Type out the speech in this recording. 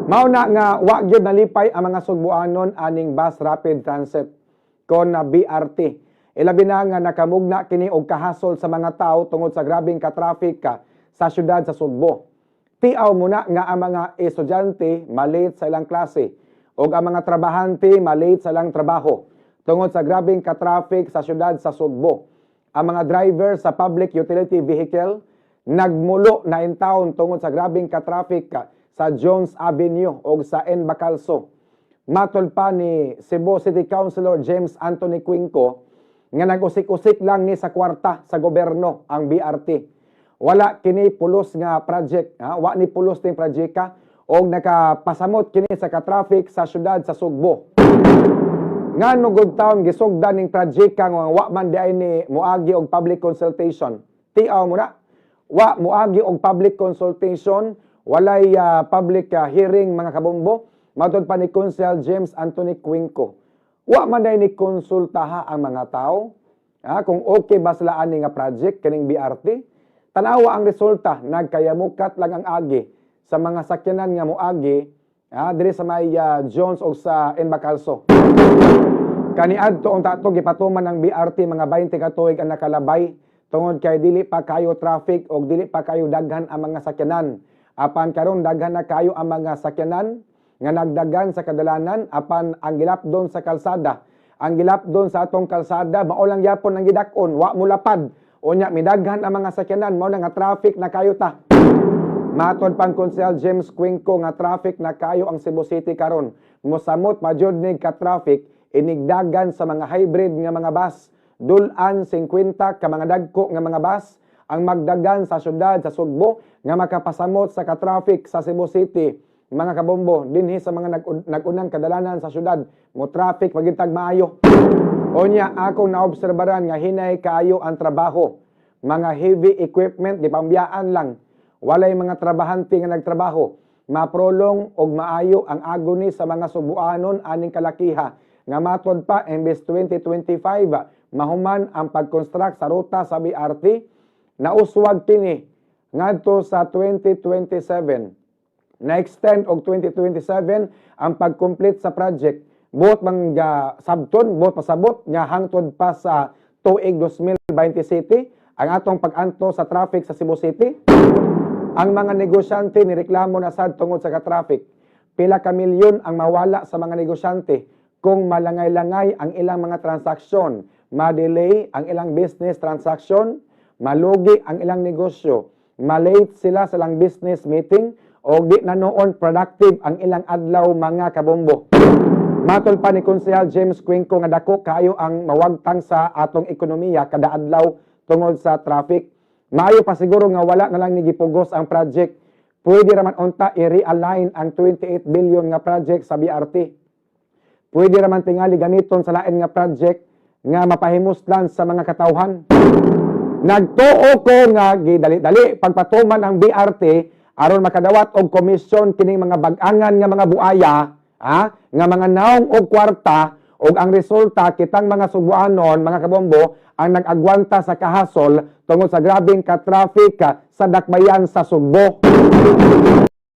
Mao na nga wa gyud nalipay ang mga Sugbuanon aning Bus Rapid Transit kon na BRT. Ilabi na nga nakamugna kini og kahasol sa mga tao tungod sa grabeng ka-traffic ka sa syudad sa Sugbo. Tiaw mo na nga ang mga estudyante malate sa ilang klase ug ang mga trabahante malate sa ilang trabaho tungod sa grabeng ka-traffic sa syudad sa Sugbo. Ang mga driver sa public utility vehicle nagmulo na in town tungod sa grabeng ka-traffic sa Jones Avenue o sa N. Bacalso. Matod pa ni Cebu City Councilor James Anthony Cuenco nga nag-usik-usik lang ni sa kwarta sa gobyerno ang BRT. Wala kini pulos nga project, ha? Wa ni pulos ning projecta og nakapasamot kini sa ka-traffic sa syudad sa Sugbo. Ngano gud taon gisugdan ning project nga wa man diay ni moagi og public consultation? Tiaw mo na. Wa moagi og public consultation, walay public hearing, mga kabombo. Matod pa ni Konsehal James Anthony Cuenco. Wa man diay ni konsultaha ang mga tao, ha, kung okay ba sila ani nga project kining BRT. Tanawa ang resulta, nagkayamukat lang ang agi sa mga sakyanan nga moagi, ha, diri sa may Jones o sa N. Bacalso. Kaniadto unta to gipatuman ng BRT, mga 20 ka tuig ang nakalabay tungod kay dili pa kayo traffic o dili pa kayo daghan ang mga sakyanan. Apan karon daghan na kayo ang mga sakyanan nga nagdagan sa kadalanan, apan ang gilapdon sa kalsada. Ang gilapdon sa atong kalsada mao lang gyapon ang gidak-on, wa mo lapad. Unya midaghan ang mga sakyanan, mao na nga traffic na kayo ta. Matod pang Konsehal James Cuenco nga traffic na kayo ang Cebu City karon. Mosamot pa jud nig ka-traffic inigdagan sa mga hybrid nga mga bus. Dulan 50 ka mga dagko nga mga bus ang magdagan sa syudad sa Sugbo nga makapasamot sa ka-traffic sa Cebu City. Mga kabombo, dinhi sa mga nag-unang kadalanan sa syudad, mo traffic pagitag maayo. Unya akong naobserbaran nga hinay kaayo ang trabaho. Mga heavy equipment gipambiyaan lang. Walay mga trabahante nga nagtrabaho. Maprolong og maayo ang agony sa mga Sugbuanon aning kalakiha nga matod pa imbes 2025 mahuman ang pag-construct sa ruta sa BRT, nauswag kini ngadto sa 2027. Na-extend og 2027 ang pag-complete sa project. Buot mang sabton, buot pasabot nga hangtod pa sa tuig 2027 ang atong pag-anto sa traffic sa Cebu City. Ang mga negosyante nireklamo na sad tungod sa ka-traffic. Pila ka milyon ang mawala sa mga negosyante kung malangay-langay ang ilang mga transaksyon, ma-delay ang ilang business transaction, malugi ang ilang negosyo, malate sila sa ilang business meeting, o di na noon productive ang ilang adlaw, mga kabombo. Matol pa ni Konsehal James Cuenco nga dako kaayo ang mawagtang sa atong ekonomiya kada adlaw tungod sa traffic. Maayo pa siguro nga wala na lang ni gipugos ang project. Pwede raman unta i-realign ang 28 billion nga project sa BRT. Pwede raman tingali gamiton sa lain nga project nga mapahimuslan sa mga katawhan. Nagtuo ko nga gidali-dali pagpatuman ang BRT aron makadawat og komisyon kining mga bag-angan nga mga buaya, ha, nga mga naong og kwarta, ug ang resulta kitang mga Sugbuanon, mga kabombo, ang nag-agwanta sa kahasol tungod sa grabeng ka-traffic sa dakbayan sa Sugbo.